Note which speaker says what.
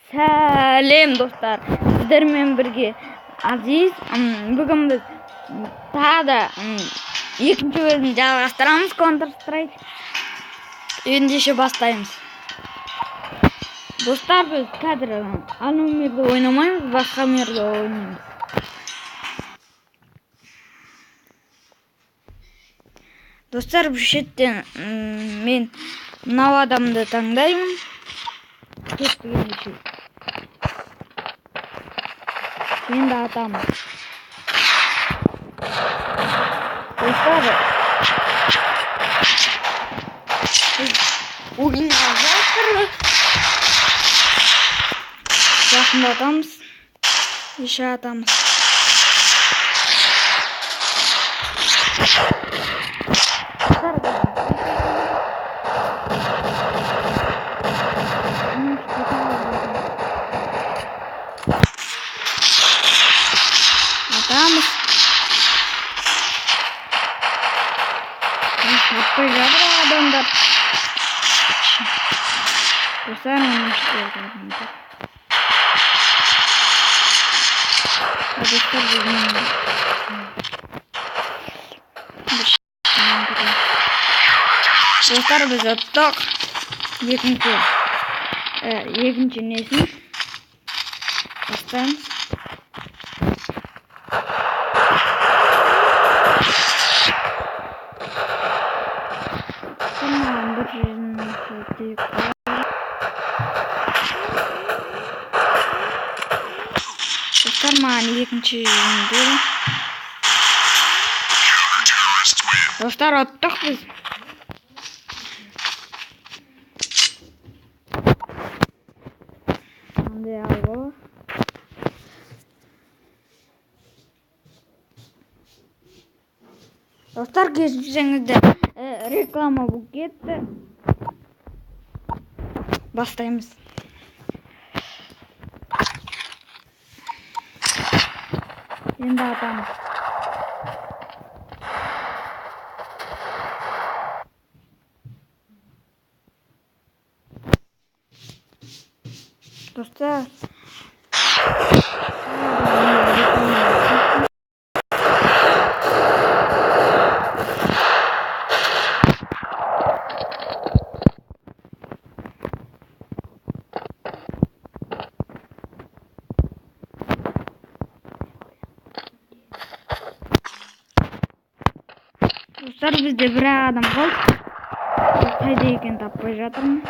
Speaker 1: Сәлем, достар! Сіздермен бірге Азиз. Бүгін біз тағы да екінші бөлімін жалғастырамыз Counter Strike. Ендеше бастаймыз. Достар, біз қазір анау мирді ойнамаймыз, басқа мирді ойнаймыз. Достар, бұл шеттен мен мынау адамды таңдаймын. Кеттік ендеше. Енді атамыз. Достар, біз ойнап жатырмыз. Жақындатамыз. Еше атамыз. Атамыз. Таппай жатыр адамдар. Достар, мына жерде адамдар. Достар, достар, біз ұттық. Екінші несін бастаймыз. Маған бір жерін тиіп қалды. Достар, маған екінші жерін берді. Достар, ұттық біз. Мындай алғы. Достар, кешірсеңіздер, реклама болып кетті. Бастаймыз. Енді атамыз. Достар, достар, бізде бір адам қалды. Ол қайда екенін таппай жатырмын.